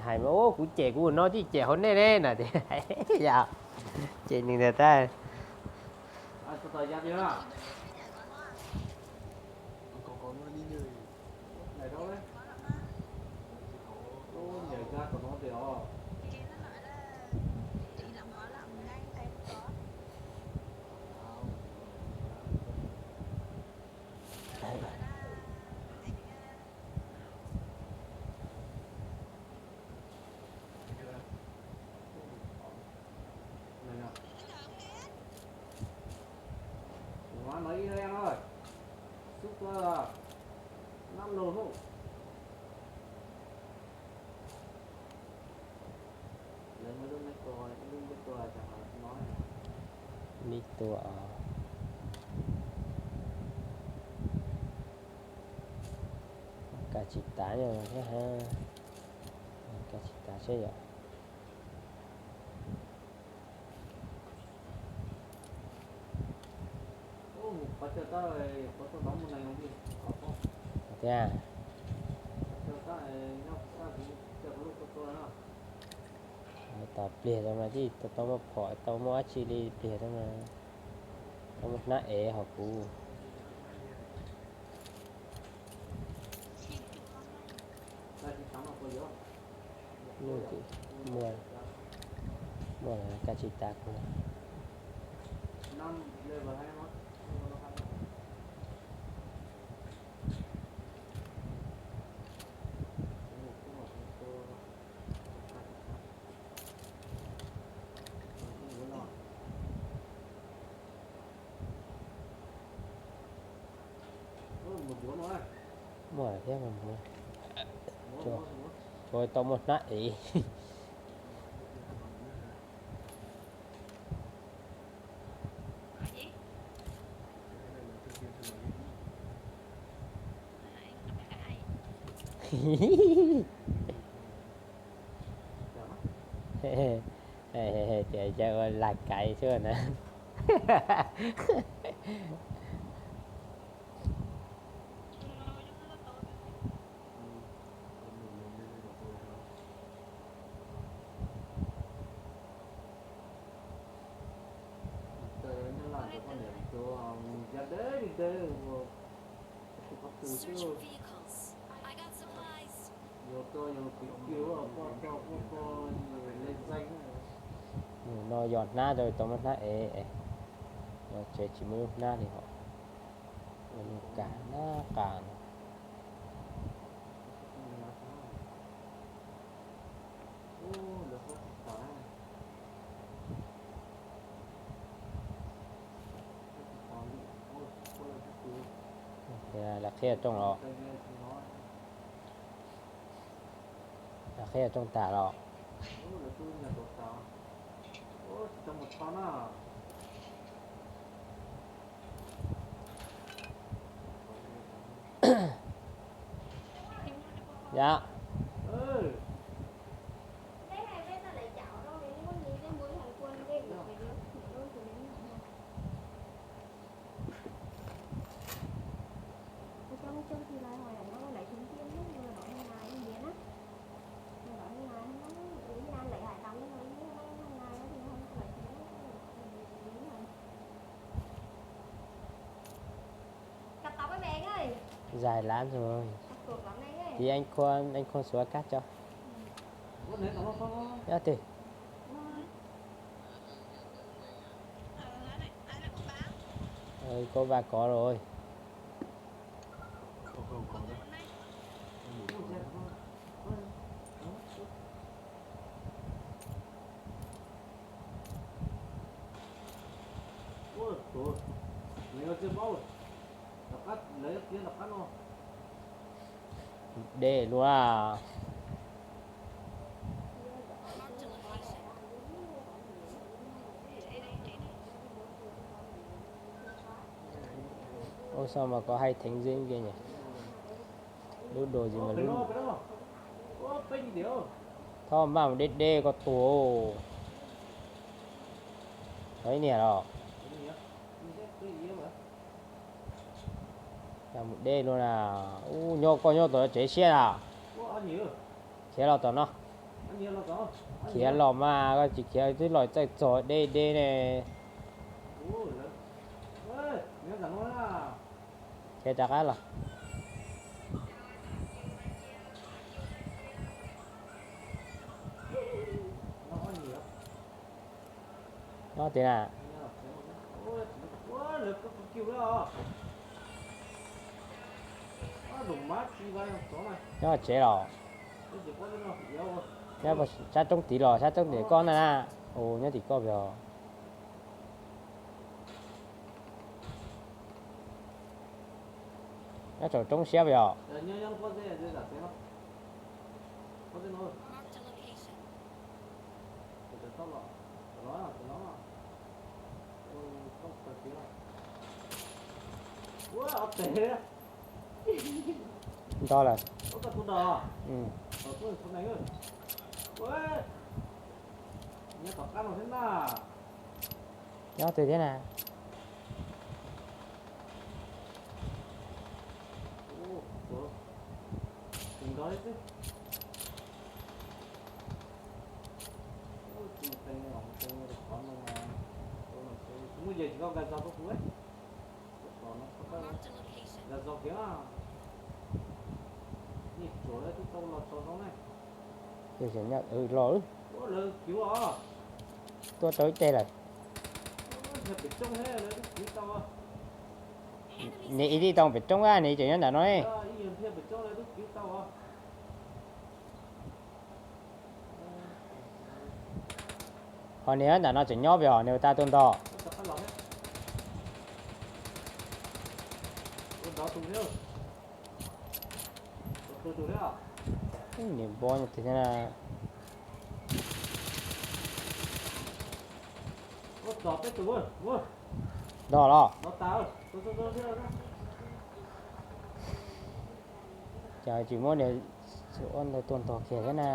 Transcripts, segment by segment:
Hais mas, ub, kuv cem kuv no tsis cem hauv nej ne no tias, yog cem nws ntag tab. Mib tua os. Kav tsis tav, kav tsis tav seb yom. Tiag. Tos pliag rau mas tsis tau muaj phom tau muaj dab tsi li, pliag rau mas tau muaj hnab ev hos kuv. Muaj, muaj kav tsis tav kuv. Muaj thiab, tsuas tau muaj hnab ev. Tias yog ua lag kais xwb na. Mus no yog hnab rau tau muaj hnab ev, no tsev tsis muaj lub hnab li hos. Ua lub kas nab qas no. Lawv qhib rooj los? Lawv qhib rooj tas los? Yog. Dài lắm rồi. Tí anh Khôn, anh Khôn xuống cắt cho. Nhớ thì. Cô ba có rồi. Dej luaj. Ua sao mà có hay thánh dính kia nhỉ? Lub đồ gì mà lub. Thôi mà đê đê có tù. Thấy nè rồi. Mus dej luaj na. Ub, nyob koj nyob tom tsev siab na. Khiav los tom no. Khiav los mas, koj tsis khiav twb los txawj txog deb deb ne. Khiav rov qab los. Nyob tiag na. Nyob tsev los? Nyob sab roob tid los, sab roob tim koj na na. Ua nyob tim koj pem os. Nyob saum roob siab pem os. Nto lawm. Nyob twg thiab na? Los, tuaj rau ib teg lawm. Nws ib tib tau pem roob, nws tseem nyob ntawm no ne. Ho nws nyob ntawm no tseem nyob pem os, nws ua tau tuaj ntog. Niam npov tiag na. Ntog los. Cas tsis muab niag ua ntawd tuaj ntog kiag thiab na.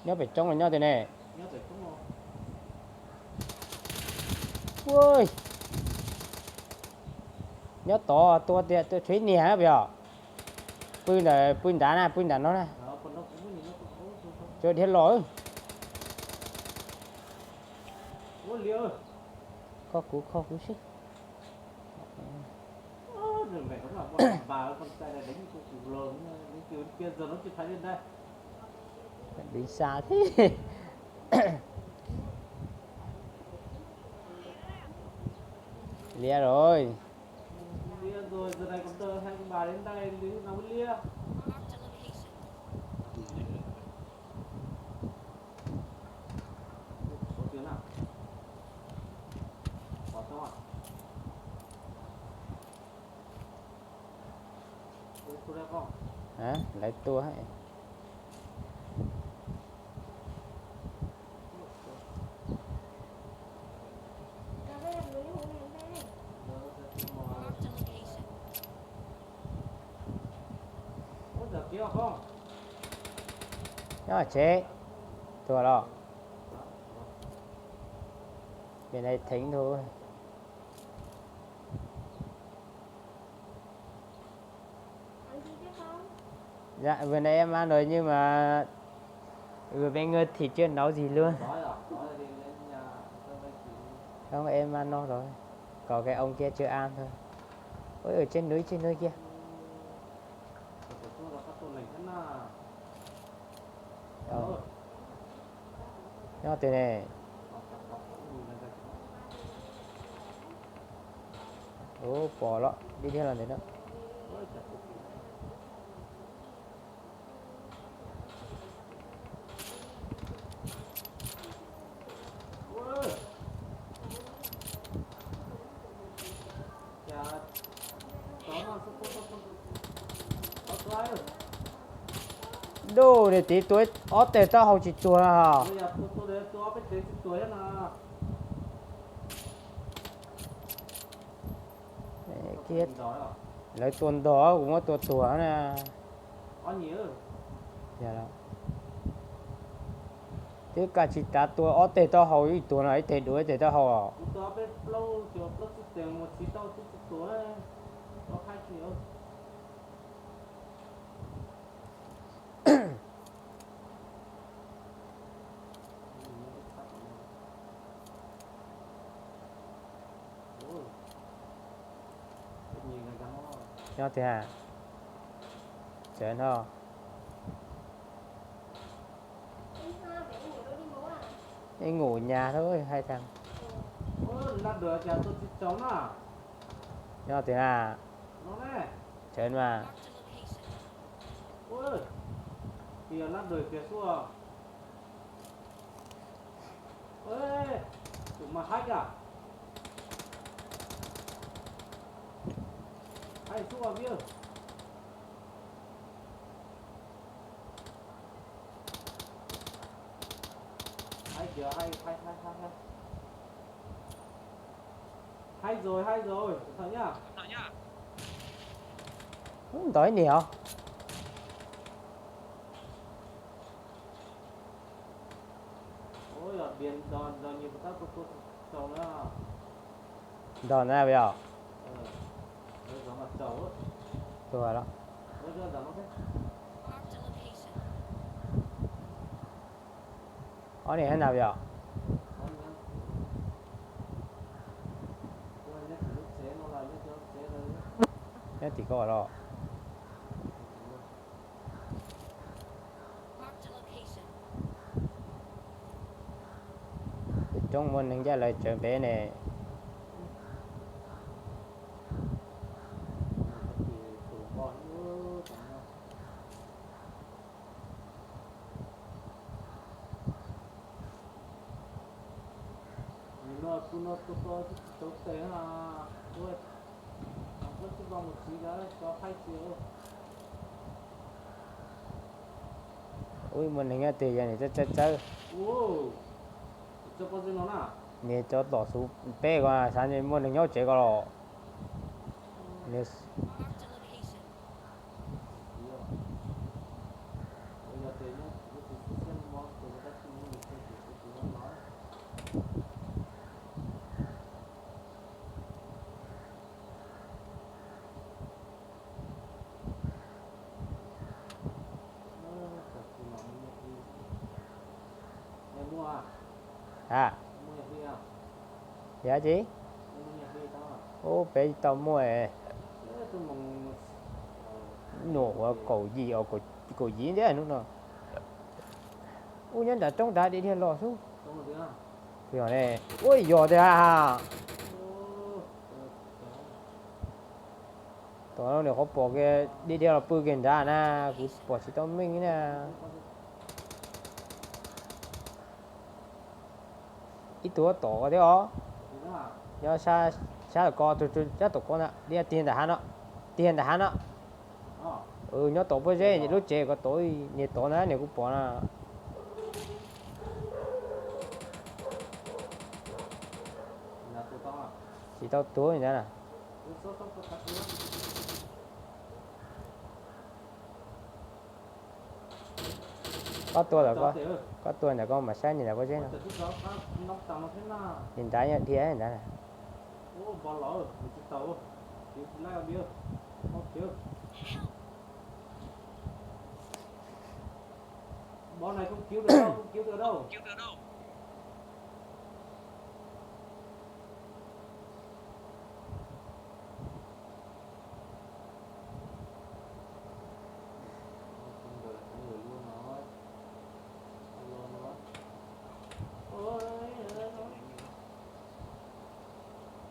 Nyob pem roob los nyob tiag ne. Ua, nyob tod tua tiag, tua tshuav ib niag pem os. Pw ntawm, pw nrad na, pw nrad no na. Tsuas dhia los. Kho kuv, kho kuv seb. Dev xa thiab. Liab rồi. Lawv tua. Nyob tsev, tuag los. Bên đây thính thôi. Dạ, vừa nãy em ăn rồi nhưng mà vừa bên Ngư thì chưa nấu gì luôn. Không, em ăn no rồi. Có cái ông kia chưa ăn thôi. Ôi, ở trên núi, trên núi kia. Nyob twg ne? Ub, pom lawm, dib thiab los ntawm no. Duj, niag txiv tua ob teg taub hau tsis tuag na. Lawv tua ntog, kuv muab tua tuag na. Twb kav tsij rov tua ob teg taub hau, ib tug no ib teg dua ib teg taub hau os. Nyob tiag, tseem no. Ib ngum nyas thiab hais tias. Nyob tiag na. Tseem mas. Ntov ib niag os. Ntog na yom. Tuag lawm. Ob niag hab na yom. Nyob tim ko los. Coob muaj neeg ncaj lawv tsawv pem ne. Ub, muaj neeg nyob twg yog niag txawb txawb txawb. Niag cov tom xub peb ko xav muaj neeg nyob tsev ko los. A, yog tsi? Ub, peb tau muaj. Nub ua kaum yim, kaum yim ntawm nub no. Ub, nyob nram roob nrad dhia dhia los xwb. Ua yog tiag. Tom no nws qhov pom kiag dhia dhia los pw kiag nrad na, kuv pom tsis tau meej na. Ib tug tom ko thiab os. Nyob sab tom ko, sab tom ko na, dhia tiag ntawm hav no, tiag ntawm hav no. Nyob tom pob zeb lub tsev ko tod, niag tod na, niag kuv pom na. Tsis tau tuag ntag na. Koj tuaj ntawm ko, koj tuaj ntawm ko mam saib niag ntawm pob zeb no. Niag nrad dhia ntawd.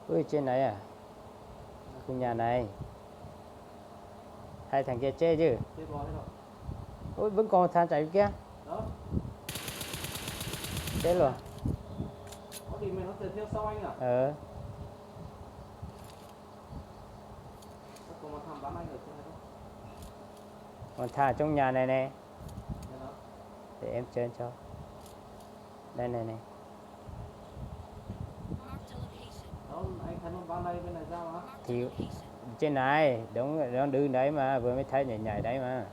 Ub, tsev nais, khu nhà này. Hais thẳng kia tsev chứ. Ub, vẫn còn thằng chạy kia. Chết luôn. Ờ. Còn thằng trong nhà này nè. Để em trên cho. Đây này này. Thì trên này, đống, đống đứa đấy mà, vừa mới thấy nhảy nhảy đấy mà.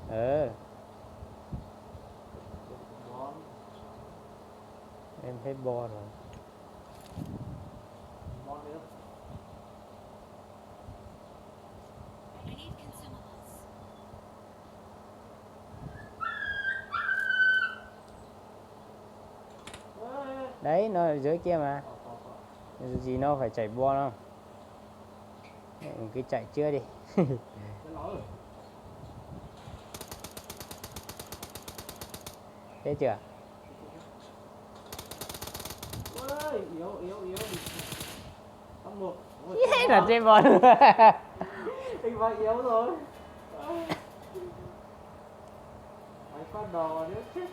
Ơ. Em thấy bo rồi. Đấy, nó ở dưới kia mà. Dù gì nó phải chảy bo nó. Mình cứ chạy trước đi. Chết chưa? Là chết bo luôn. Anh Văn yếu rồi. Anh phát đồ nữa chết.